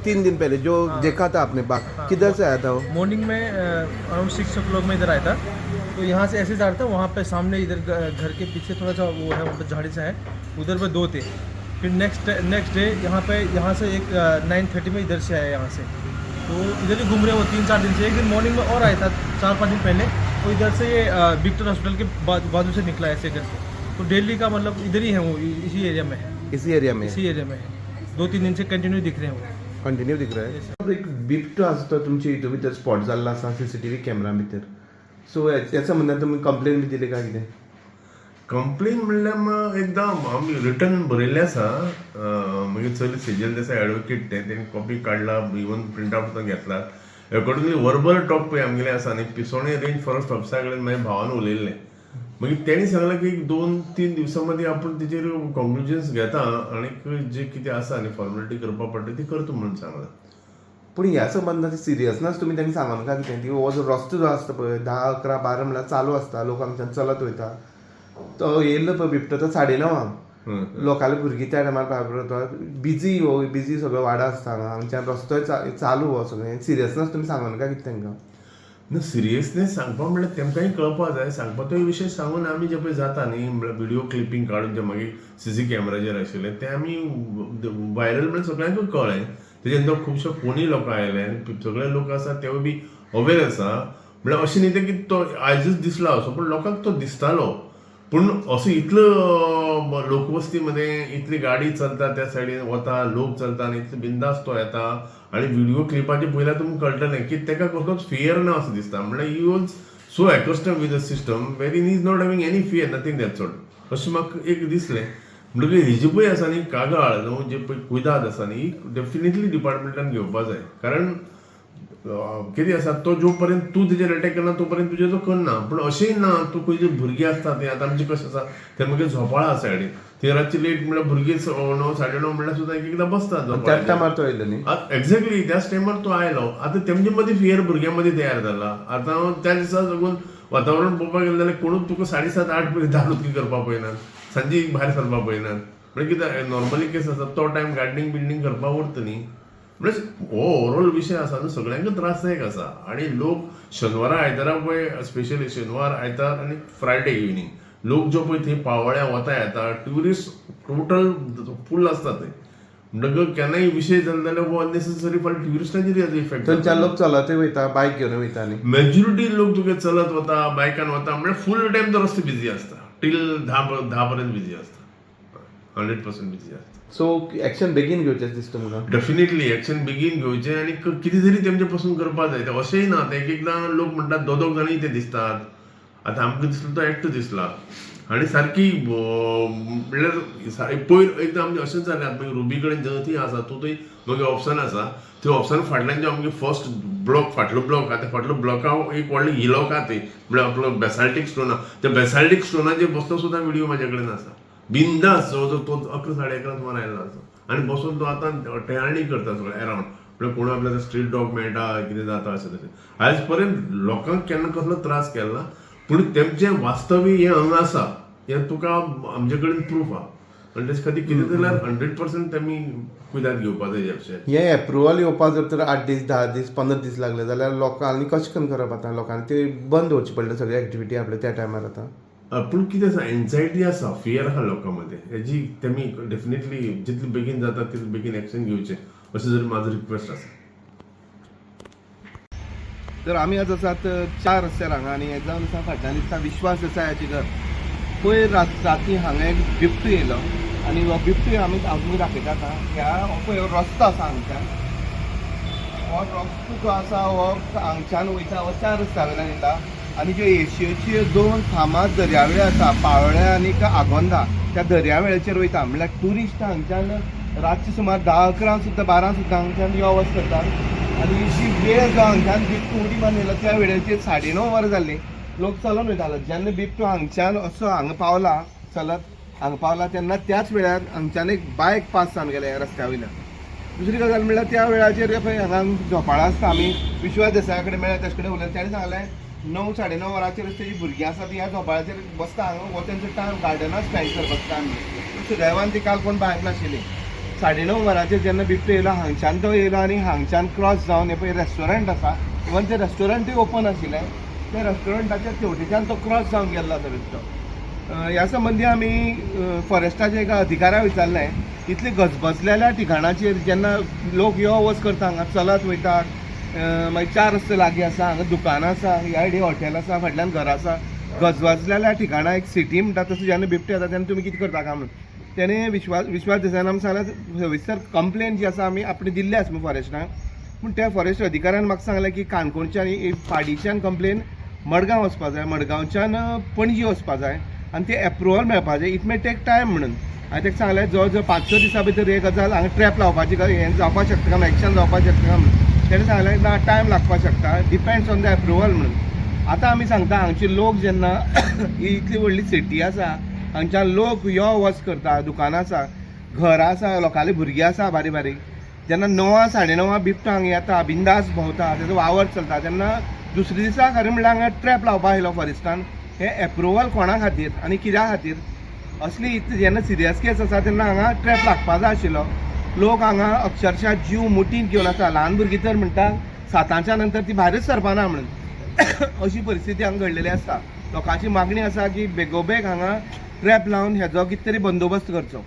3 दिन पहले जो देखा था आपने बाघ, किधर से आया था वो? मॉर्निंग में अराउंड 6 ओ क्लॉक में इधर आया था। तो यहाँ से ऐसे जा रहा था, वहाँ पे सामने इधर घर के पीछे थोड़ा सा वो है, वहाँ पे झाड़ी सा है, उधर पे दो थे। फिर नेक्स्ट नेक्स्ट डे यहाँ पे, यहाँ से एक 9:30 में इधर से आया यहाँ से। तो इधर ही घूम रहे वो 3-4 दिन से। एक दिन मॉर्निंग में और आया था 4-5 दिन पहले, वो इधर से ये विक्टर हॉस्पिटल के बाजू से निकला ऐसे करके। तो डेली का मतलब इधर ही है वो, इसी एरिया में है। इसी एरिया में? इसी एरिया में है, 2-3 दिन से कंटिन्यू दिख रहे हैं वो। कंटिन्यू दिख रहा है। एक बिबटो आसा तो तुमच्या हितून भितर स्पॉट जाल्लो आसा सीसीटीव्ही कॅमेरा भितर। सो ह्या संबंदान तुमी कंप्लेन बी दिली काय कितें? कंप्लेन म्हणल्यार एकदां आमी रिटर्न बरयल्लें आसा। मागीर चली सेजल देसाय एडवोकेट तें तेणी कॉपी काडला, इवन प्रिंट आवट सुद्दां घेतला। एकॉर्डिंगली वर्बल टॉक पळय आमगेलें आसा आनी पिसोणें रेंज फॉरेस्ट ऑफिसा कडेन मागीर भावान उलयल्लें। मागीर तेणी सांगलें की 2-3 दिवसां मदीं आपूण तेजेर कॉन्क्लुजन्स घेता आनी जे कितें आसा आनी फॉर्मेलिटी करपा पडटा ती करता म्हणून सांगलां। पूण ह्या संबंदान सिरियसनेस तुमी तांकां सांगून काय कितें की हो जो रस्तो जो आसता पळय, 10, 11, 12 म्हणल्यार चालू आसता, लोक हांगच्यान चलत वयता। तो येयल्लो पळय बिबटो तो 9:30, लोकांले भुरगीं त्या टायमार भायर वता, बिजी हो, बिजी सगळो वाडो आसता हांगा, हांगच्यान रस्तोय चालू हो सगळें। सिरियसनेस तुमी सांगून काय कितें तांकां? ना, सिरियसनेस सांगपा म्हणल्यार तेमकांय कळपा जाय। सांगपा तो विशय सांगून आमी जे पळय जाता न्ही, म्हणल्यार व्हिडिओ क्लिपींग काडून जे मागीर सीसी कॅमेराचेर आशिल्ले ते आमी व्हायरल, म्हणल्यार सगळ्यांकूच कळ्ळें। तेजे नंतर खुबशे फोनूय लोकां आयले आनी सगळे लोक आसा तेवूय बी अवेर आसा। म्हणल्यार अशें न्ही तें की तो आयजूच दिसला असो, पूण लोकांक तो दिसतालो। पूण असो इतलो लोकवस्ती मध्ये इतली गाडी चलता, त्या सायडीन वता, लोक चलता आनी इतलो बिंदास तो येता आनी व्हिडिओ क्लिपाचेर पळयल्यार तुमकां कळटलें की ताका कसलोच फियर ना असो दिसता। म्हणल्यार he was so accustomed with the system wherein is not having any fear, nothing that sort, अशें म्हाका एक दिसलें। म्हणटकीर हेजी पळय आसा न्ही कागाळ न्हू, जे पळय कुयदाद आसा न्ही, डेफिनेटली डिपार्टमेंटान घेवपा जाय। कारण कितें आसा, तो जो पर्यंत तूं तेजेर अटॅक करना तो पर्यंत तुजेर तो करना। पूण अशेंय ना, तूं खंयचे भुरगीं आसता ते आतां आमचें कशें आसा ते मागीर झोपाळा आसा सायडीन, थंय रातची लेट म्हणल्यार भुरगीं 9, 9:30 म्हणल्यार सुद्दां एक एकदां बसतात त्याच झोपाळ्याचेर। टायमार तो येयलो न्ही? एक्झॅक्टली, त्याच टायमार तो आयलो। आतां तेमचे मदीं फियर भुरग्यां मदीं तयार जाला। आतां त्या दिसा साकून वातावरण पळोवपाक गेलें जाल्यार कोणूच तुका 7:30-8 पर्यंत दार उक्ती करपाक पळयनात, सांजे भायर सरपाक पळयनात। म्हणजे कितें नॉर्मली केस आसा, तो टायम गार्डनिंग बिल्डींग करपाक उरता न्ही। म्हणजे हो ओवरऑल विशय आसा न्हू, सगळ्यांकूच त्रासदायक आसा। आनी लोक शेनवारा आयतारा पळय, स्पेशली शेनवार आयतार आनी फ्रायडे इवनींग लोक जो पळय थंय पावळ्या वता येता, ट्युरिस्ट टोटल फूल आसता थंय। म्हणटकच केन्नाय विशय जालो जाल्यार हो अननेसेसरी फाल्यां ट्युरिस्टांचेर हेजो इफेक्ट। थंयच्यान लोक चलतय वयता, बायक घेवन वयता न्ही? मेजॉरिटी लोक तुगे चलत वता, बायकान वता, म्हणजे फूल टायम तो रस्तो बिझी आसता, टील 10 पर्यंत बिझी आसता, 100% बिझी आसता। सो एक्शन बेगीन घेवचें दिसता तुमकां? डेफिनेटली एक्शन बेगीन घेवचें आनी कितें तरी तेमचे पासून करपाक जाय। ते अशेंय ना, ते एक एकदां लोक म्हणटात दोग दोग जाणूय ते दिसतात। आतां आमकां दिसलो तो एकटो दिसला आनी सारकी म्हणल्यार पयर एकदां आमचें अशेंच जालें। आतां मागीर रुबी कडेन जंय आसा तूं थंय मागीर ऑप्शन आसा, थंय ऑप्शन फाटल्यान जो आमगे फर्स्ट ब्लॉक, फाटलो ब्लॉक आहा, त्या फाटलो ब्लॉका एक व्हडलो हिलॉक आहा थंय, म्हणल्यार आपलो बेसाल्टीक स्टोन आहा। त्या बेसाल्टीक स्टोनाचेर बसलो सुद्दां व्हिडियो म्हाजे कडेन आसा। बिंदास जवळ जवळ तो 11, 11:30 सुमार आयलो आसा आनी बसून तो आतां टेहाळणी करता सगळें अरावंड, म्हणल्यार कोण आपल्याक स्ट्रीट डॉग मेळटा, कितें जाता अशें तशें। आयज पर्यंत लोकांक केन्ना कसलो त्रास केलो ना, पूण तेमचें वास्तवी हें हांगा आसा हें तुका आमचे कडेन प्रूफ आहा। आनी तेजे खातीर कितें जाल्यार 100% तेमी कुयदाद घेवपा जाय ह्या विशयाचेर। हे एप्रुवल येवपाक जर तर 8 दीस, 10 दीस, 15 दीस लागले जाल्यार लोकांनी कशें करून करप? आतां लोकांनी ते बंद दवरचे पडले सगळे एक्टिविटी आपले त्या टायमार आतां। पूण कितें आसा, एन्झायटी आसा, फियर आहा लोकां मदें। हेजी तेमी डेफिनेटली जितले बेगीन जाता तितले बेगीन एक्शन घेवचें अशें जर म्हाजो रिक्वेस्ट आसा। तर आमी आज आसात चार रस्त्यार हांगा आनी हें जावन आसा फाटल्यान दिसता विश्वास देसायाचें घर। पयर राती हांगा एक बिबटो येयलो आनी हो बिबटो आमी हांव तुमकां दाखयता आतां। ह्या हो पळय हो रस्तो आसा हांगच्यान, हो रस्तो जो आसा हो हांगच्यान वयता, हो चार रस्त्या वयल्यान वयता आनी ज्यो एशियेच्यो दोन फामाद दर्यावेळो आसा, पाळोळ्या आनी आगोंदा, त्या दर्यावेळेचेर वयता। म्हणल्यार ट्युरिस्ट हांगच्यान रातचे सुमार 10, 11 सुद्दां, 12 सुद्दां हांगच्यान यो वच करतात। आनी जी वेळ जो हांगच्यान बिबटो उडी मारून येयलो त्या वेळेचेर 9:30 वरां जाल्लीं, लोक चलोन वयतालो। जेन्ना बिबटो हांगच्यान असो हांगा पावला, चलत हांगा पावला, तेन्ना त्याच वेळार हांगच्यान एक बायक पास जावन गेले ह्या रस्त्या वयल्यान। दुसरी गजाल म्हणल्यार त्या वेळाचेर पळय हांगा झोपाळा आसता, आमी विश्वास देसाया कडेन मेळ्ळा, ताचे कडेन उलयता, ताणें सांगलें 9, 9:30 वरांचेर तेजी भुरगीं आसा ती ह्या झोपाळ्याचेर बसता हांगा, हो तेंचो टायम गार्डनान स्पेंड करपाचो टायम। सुदैवान ती काल कोण भायर नाशिल्ली। 9:30 वरांचेर जेन्ना बिबटो येयलो हांगच्यान तो येयलो आनी हांगच्यान क्रॉस जावन हे पळय रेस्टॉरंट आसा, इवन तें रेस्टॉरंटूय ओपन आशिल्लें, त्या रेस्टॉरंटाच्या तेवटेच्यान तो क्रॉस जावन गेल्लो आसा बिबटो. ह्या संबंदी आमी फॉरेस्टाच्या एका अधिकाऱ्याक विचारलें, इतले गजबजलेल्या ठिकाणाचेर जेन्ना लोक यो वच करता, हांगा चलत वयतात, मागीर चार रस्ते लागीं आसा, हांगा दुकानां आसा, ह्या सायडीन हॉटेल आसा, फाटल्यान घरां आसा, गजबजलेल्या ठिकाणा एक सिटी म्हणटा तसो जेन्ना बिबटे येता तेन्ना तुमी कितें करता काय म्हणून तेणें विश्वास देसायान आमकां सांगलें, सविस्तर कंप्लेन जी आसा आमी आपणे दिल्ली आसा फॉरेस्टाक. पूण त्या फॉरेस्ट अधिकाऱ्यान म्हाका सांगलें की काणकोणच्यान पाडीच्यान कंप्लेन मडगांव वचपा जाय, मडगांवच्यान पणजी वचपा जाय आनी ते एप्रुवल मेळपा जाय, it may take time म्हणून. हांवें ताका सांगलें जवळ जवळ 5-6 दिसां भितर एक गजाल हांगा ट्रॅप लावपाची हें जावपाक शकता काय, एक्शन जावपाक शकता काय म्हणून. तेणें सांगलें ना, टायम लागपाक शकता, डिपेंड्स ऑन the approval म्हणून. आतां आमी सांगता हांगचे लोक जेन्ना ही इतली व्हडली सिटी आसा, हांगच्यान लोक यो वच करता, दुकानां आसा, घरां आसा, लोकांली भुरगीं आसा बारीक बारीक, जेन्ना 9 9:30 बिबटो हांगा येता, बिंदास भोंवता, तेजो वावर चलता, तेन्ना दुसरे दिसा खरें म्हणल्यार हांगा ट्रॅप लावपा आयलो फॉरेस्टान. हें एप्रुवल कोणा खातीर आनी कित्या खातीर? असली इतली जेन्ना सिरियस केस आसा तेन्ना हांगा ट्रॅप लागपा जाय आशिल्लो. लोक हांगा अक्षरशा जीव मुठींत घेवन आसा. ल्हान भुरगीं तर म्हणटा 7च्या नंतर ती भायरच सरपाना म्हणून. अशी परिस्थिती हांगा घडलेली आसा. लोकांची मागणी आसा की बेगोबेग हांगा ट्रॅप लावन हेजो कितें तरी बंदोबस्त करचो.